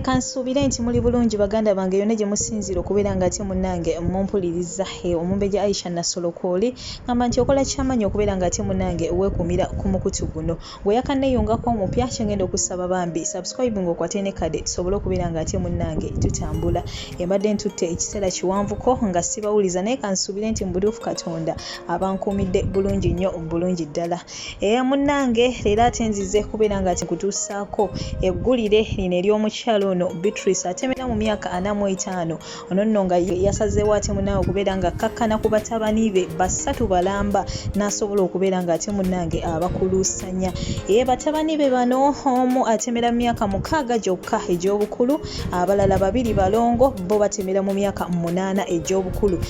Kansuubire nti muli bulungi baganda bange yonna gye musinziira okubeera nga ate munnange mumpuliriza. Omumbejja Aisha Nassolo kw'oli ngamba nti okola kyamaanyi okubeera nga ate munnange weekuumira ku mukutu guno. Gwe yakanneeyungako omupya kye ngenda okusaba bambi subscribe ng'okwate ne kade tusobole okubeera nga ate munnange tutambula. Mbadde ntutte ekiseera kiwanvuko nga sibawuliza naye kansuubire nti mu butuufu Katonda abankuumidde bulungi nnyo bulungi ddala. Eeh munnange leero ate nzize kubeera nga nkutuusaako eggulire lino ery'omukyala ono Beatrice atemera mu myaka 45 ono nno nga yasazeewo ate munnange okubeera nga akkakkana ku batabani be basatu balamba n'asobola okubeera nga ate munnange abakuluusanya. Eeh batabani be bano omu atemera mu myaka 6 gyokka egy'obukulu, abalala babiri balongo bo batemera mu myaka 8 egy'obukulu.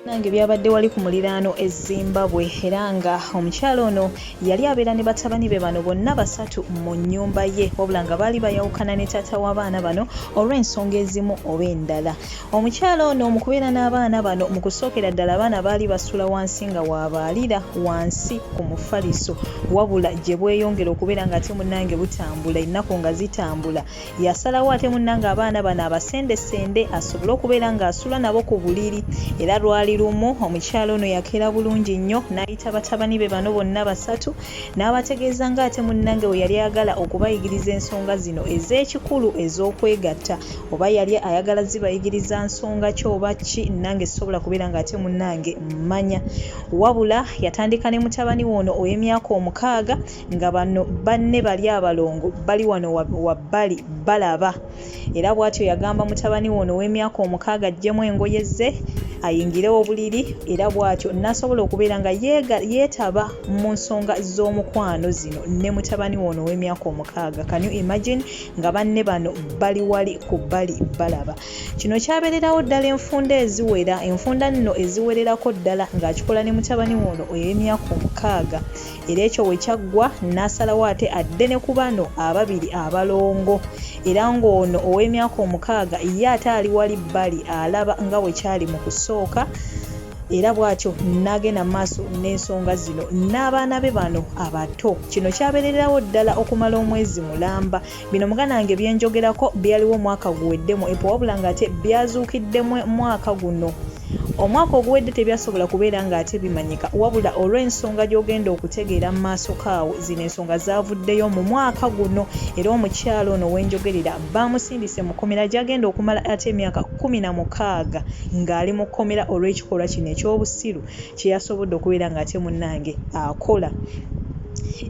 Nange byabadde wali ku muliraano e Zimbabwe era nga omukyala ono yali abeera ne batabani be bano bonna basatu mu nnyumba ye wabula nga baali bayawukana ne taata w'abaana bano olw'ensonga ezimu oba endala. Omukyala ono mu kubeera n'abaana bano mu kusookera ddala abaana baali basula wansi nga w'abaalira wansi ku mufaliso wabula gye bweyongera okubeera ng'ate munnange butambula ennaku nga zitambula Yasalawo ate munnange abaana bano abasendesende asobole okubeera ng'asula nabo ku buliri. Era lwali lumu omukyala ono yakeera bulungi nnyo n'ayita batabani be bano bonna basatu n'abategeeza ng'ate munnange bwe yali ayagala okubayigiriza ensonga zino ez'ekikulu ez'okwegatta. Oba yali ayagala zibayigiriza nsonga ki oba ki nange sisobola kubeera ng'ate munnange mmanya. Wabula yatandika ne mutabani we ono ow'emyaka 6 nga bano banne bali abalongo bali wano wabbali balaba. Era bw'atyo yagamba mutabani we ono ow'emyaka 6 aggyemu engoye ze ayingire obuliri era bw'atyo n'asobola okubeera nga yeetaba mu nsonga z'omukwano zino ne mutabani we ono ow'emyaka 6. Can you imagine nga banne bano bali wali ku bbali balaba. Kino kyabeererawo ddala enfunda eziwera, enfunda nno eziwererako ddala ng'akikola ne mutabani we ono ow'emyaka 6. Era ekyo bwe kyaggwa n'asalawo ate adde ne ku bano ababiri abalongo era ng'ono ow'emyaka 6 ye ate ali wali bbali alaba nga bwe kyali mu kusooka era bw'atyo n'agenda mu maaso n'ensonga zino n'abaana be bano abato. Kino kyabeererawo ddala okumala omwezi mulamba. Bino muganda wange bye njogerako byaliwo omwaka guwedde mu April wabula ng'ate byazuukidde mu mwaka guno. Omwaka oguwedde tebyasobola kubeera ng'ate bimanyika wabula olw'ensonga gy'ogenda okutegeera mu maaso ko awo zino ensonga zaavuddeyo mu mwaka guno era omukyala ono we njogerera baamusindise mu kkomera gy'agenda okumala ate emyaka 16 ng'ali mu kkomera olw'ekikolwa kino eky'obusiru kye yasobodde okubeera ng'ate munnange akola.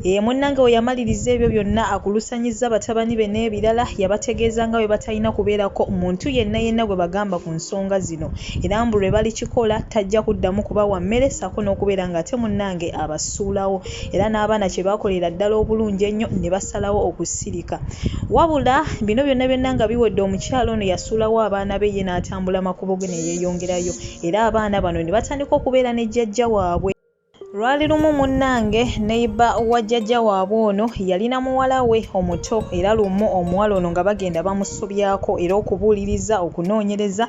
Ee munnange we yamaliriza ebyo byonna akulusanyizza batabani be n'ebirala yabategeeza nga bwe batalina kubeerako muntu yenna yenna gwe bagamba ku nsonga zino era mbu lwe balikikola tajja kuddamu kubawa mmere ssaako n'okubeera ng'ate munnange abasuulawo era n'abaana kye baakolera ddala obulungi ennyo ne basalawo okusirika. Wabula bino byonna byonna nga biwedde omukyala ono yasuulawo abaana be ye n'atambula makubo ge ne yeeyongerayo era abaana bano ne batandika okubeera ne jjajja waabwe. Lwali lumu munnange neyiba wa jjajja waabwe ono yalina muwala we omuto era lumu omuwala ono nga bagenda bamusobyako era okubuuliriza okunoonyereza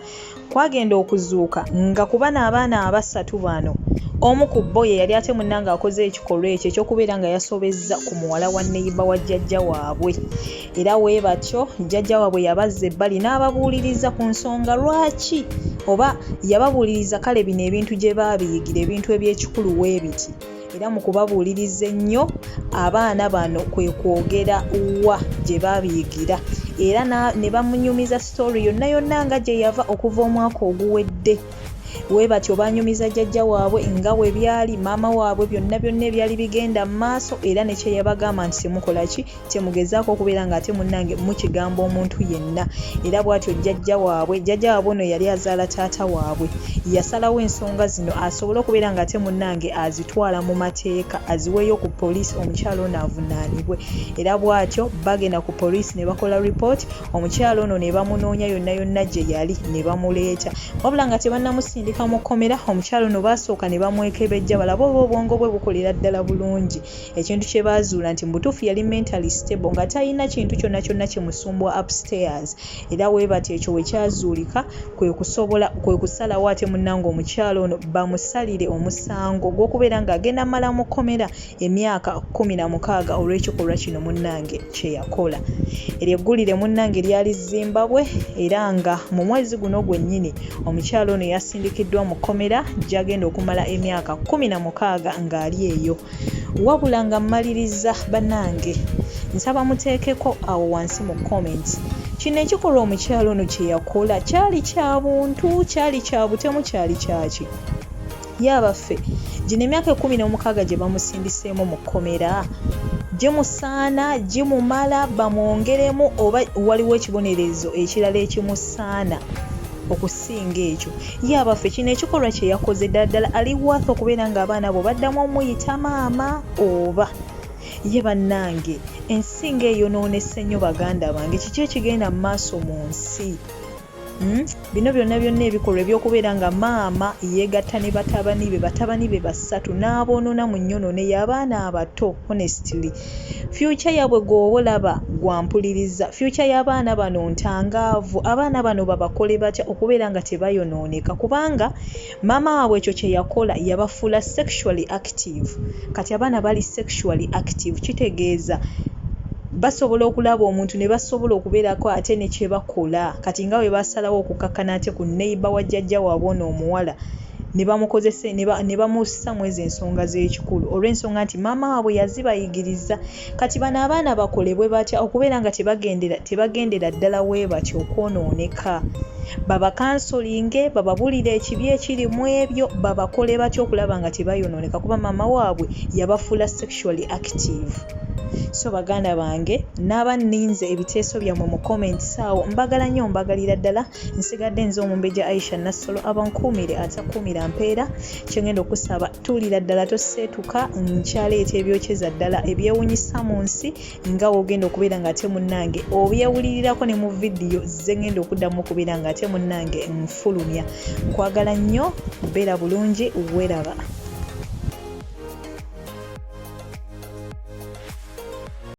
kwagenda okuzuuka nga ku bano abaana abasatu bano omu ku bo ye yali ate munnange akoze ekikolwa ekyo eky'okubeera nga yasobezza ku muwala wa neyiba wa jjajja waabwe era we batyo jjajja waabwe yabazza ebbali n'ababuuliriza ku nsonga lwaki oba yababuuliriza kale bino ebintu gye baabiyigira ebintu eby'ekikulu weebiti era mu kubabuuliriza ennyo abaana bano kwe kwogera wa gye baabiyigira era ne bamunyumiza sitoori yonna yonna nga gye yava okuva omwaka oguwedde. We batyo baanyumiza jjajja waabwe nga bwe byali, maama waabwe byonna byonna ebyali bigenda mu maaso era ne kye yabagamba nti temukola ki temugezaako okubeera nga ate munnange mukigamba omuntu yenna. Era bw'atyo jjajja waabwe, jjajja waabwe ono yali azaala taata waabwe, yasalawo ensonga zino asobole okubeera nga ate munnange azitwala mu mateeka aziweeyo ku poliisi omukyala ono avunaanibwe. Era bw'atyo bagenda ku poliisi ne bakola ripooti, omukyala ono ne bamunoonya yonna yonna gye yali ne bamuleeta. Wabula nga tebannamusindika. Okumusindika mu kkomera, omukyala ono baasooka ne bamwekebejja balabe oba obwongo bwe bukolera ddala bulungi. Ekintu kye baazuula nti mu butuufu yali mentally stable nga talina kintu kyonna kyonna kimusumbuwa upstairs era webatyo ekyo we kyazuulika kwe kusobola kwe kusalawo ate munnange omukyala ono bamusalire omusango gw'okubeera ng'agenda mala mu kkomera emyaka 16 olw'ekikolwa kino munnange kye yakola. Eryo eggulire munnange lyali Zimbabwe era nga mu mwezi guno gwennyini omukyala ono yasindikiddwa mu kkomera gy'agenda okumala emyaka 16 ng'ali eyo. Wabula nga mmaliriza bannange nsaba muteekeko awo wansi mu comments kino ekikolwa omukyala ono kye yakola kyali kya buntu, kyali kya butemu, kyali kyaki? Ye abaffe, gino emyaka 16 gye bamusindiseemu mu kkomera gimusaana, gimumala, bamwongeremu oba waliwo ekibonerezo ekirala ekimusaana okusinga ekyo? Ye abaffe, kino ekikolwa kye yakoze ddala ddala ali worth okubeera ng'abaana abo baddamu omuyita maama oba? Ye bannange, ensi ng'eyonoonese nnyo baganda bange, kiki ekigenda mu maaso mu nsi? Hmm? Bino byonna byonna ebikolwa eby'okubeera nga maama yeegatta ne batabani be, batabani be basatu n'aboonona mu nnyonono eyo abaana abato honestly. Future yaabwe gw'oba olaba gwampuliriza, future y'abaana bano ntangaavu, abaana bano babakole batya okubeera nga tebayonooneka kubanga maama waabwe ekyo kye yakola yabafuula sexually active. Kati abaana bali sexually active kitegeeza basobola okulaba omuntu ne basobola okubeerako ate ne kye bakola kati nga bwe basalawo okukakkana ate ku neighbor wa jjajja waabwe ono omuwala ne bamukozesa ne bamussa mu ezo ensonga z'ekikulu olw'ensonga nti maama waabwe yazibayigiriza kati bano abaana bakolebwe batya okubeera nga tebagendera tebagendera ddala we batyo okwonooneka babakansolinge bababulire ekibi ekiri mu ebyo babakole batya okulaba nga tebayonooneka kuba maama waabwe yabafuula sexually active. So baganda bange naaba nninze ebiteeso byammwe mu comments awo mbagala nnyo mbagalira ddala nsigadde nze omumbejja Aisha Nassolo abankuumire atakuumira mpeera kyengenda okusaba tuulira ddala toseetuka nkyaleeta ebyokyeza ddala ebyewunyisa mu nsi nga wogenda okubeera nga ate munnange obyewulirirako ne mu vidiyo zengenda okuddamu okubeera nga ate munnange nfulumya nkwagala nnyo beera bulungi weraba.